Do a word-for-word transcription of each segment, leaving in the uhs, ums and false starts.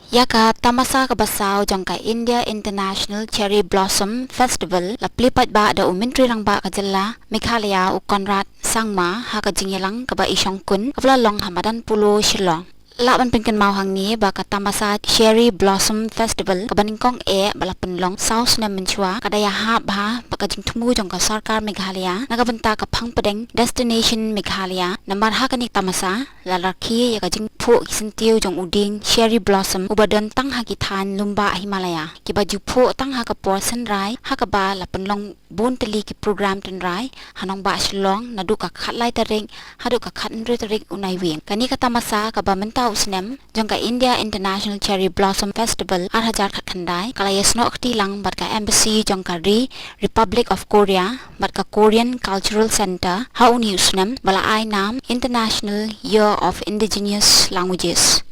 Ïa ka tamasa kaba saw jong ka India International Cherry Blossom Festival la plie paidbah da u Myntri Rangbah ka jylla Meghalaya u Conrad Sangma ha ka jingïalang kaba i shongkun kaba la long ha madan Polo Shillong. Lah ban pynkynmaw hangne ba ka tamasa Cherry Blossom Festival kaba nyngkong eh ba la pynlong saw snem mynshuwa ka da ïahap bha bad ka jingthmu jong ka sorkar Meghalaya na ka bynta ka phang pdeng Destination Meghalaya. Namar ha kane ka tamasa la rakhe ïa ka jingphuh ki syntiew jong u dieng Cherry Blossom uba don tang ha ki thaiñ lymbah Himalaya kiba ju phuh tang ha ka por synrai ha kaba la pynlong bun tylli ki program tynrai ha nongbah Shillong naduh ka khatlai tarik haduh ka khathynriew tarik u Naiwieng. Kane ka tamasa kaba mynta u snem jong ka India International Cherry Blossom Festival ar hajar khatkhyndai ka la ïasnoh kti lang bad ka embassy jong ka ri Republic of Korea bad ka Korean Cultural Center ha une u snem ba la ai nam International Year of Indigenous Languages.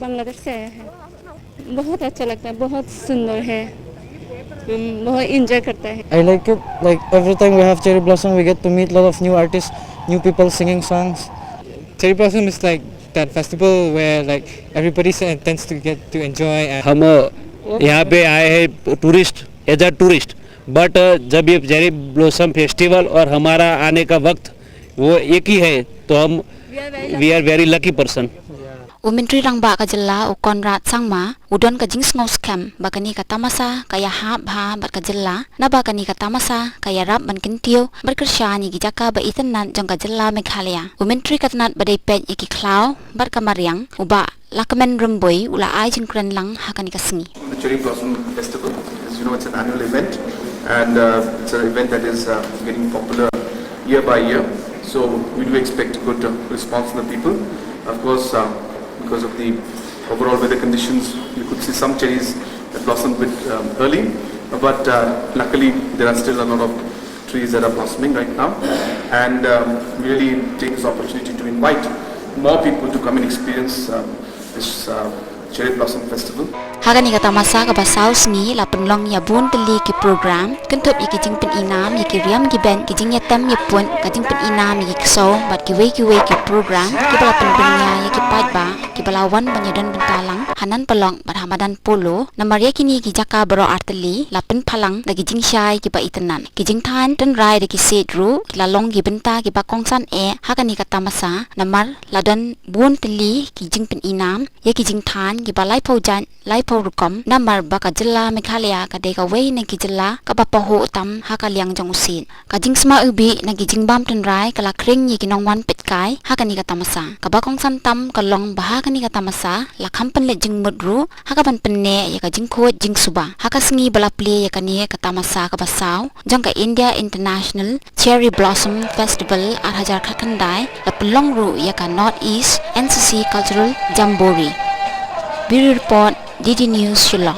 Bangladesh से आया है। बहुत अच्छा लगता है, बहुत सुंदर है। हम बहुत एंजॉय करता है। I like it. Like, every time we have cherry blossom, we get to meet lot of new artists, new people singing songs. Cherry blossom is like that festival where, like, everybody se- tends to get to enjoy and हम यहाँ पे आए हैं tourist, as a tourist, but जब ये cherry blossom festival और हमारा आने का वक्त वो एक ही है, तो हम we are very lucky person. U Myntri Rangbah ka jylla u Conrad Sangma u don ka jingsngew skhem ba kane ka tamasa ka ïahap bha bad ka jylla, naba kane ka tamasa ka ïarap ban kyntiew bad kyrshan ïa ki jaka ba itynnat jong ka jylla Meghalaya. U Myntri ka tnat ba dei peit ïa ki khlaw bad ka mariang u Bah Lahkmen Rymbui u la ai jingkren lang ha kane ka sngi. The Cherry Blossom Festival, as you know, it's an annual event, and uh, it's an event that is uh, getting popular year by year. So we do expect a good uh, response from the people. Of course, uh, because of the overall weather conditions, you could see some cherries that blossom a bit um, early, but uh, luckily there are still a lot of trees that are blossoming right now, and um, really take this opportunity to invite more people to come and experience um, this uh, Cherry Blossom Festival. Ha kane ka tamasa kaba saw sngi la pynlong ïa bun tylli ki program, kynthup ïa ki jingpyni nam ïa ki riam ki beiñ, ki jingïatem ïaput, ka jingpyni nam ïa ki ksew bad kiwei kiwei ki program kiba la pynbeit ïa ki paidbah kiba la wan ban ïadon bynta lang ha Nan Polok bad ha madan Polo. Namar ïa kine ki jaka baroh artylli la pynpaw lang da ki jingshai kiba itynnat. Ki jingthaiñ tynrai da ki siej ruh ki la long ki bynta kiba kongsan eh ha kane ka tamasa, namar la don bun tylli ki jingpyni nam ïa ki jingthaiñ kiba laiphew jait laiphew rukom, namar ba ka jylla Meghalaya ka dei kawei na ki jylla kaba pahuh tam ha ka liang jong u siej. Ka jingsma u bih na ki jingbam tynrai ka la khring ïa ki nongwan peitkai ha kane ka tamasa. Kaba kongsan tam ka long ba ha kane ka tamasa la kham pynleit jingmut ruh ha kaban pynneh ïa ka jingkhuid jingsuba. Ha ka sngi ba la plie ïa kane ka tamasa kaba saw jong ka India International Cherry Blossom Festival ar hajar khatkhyndai la pynlong ruh ïa ka North East N C C Cultural Jamboree. Bureau Report, D D News, Shillong.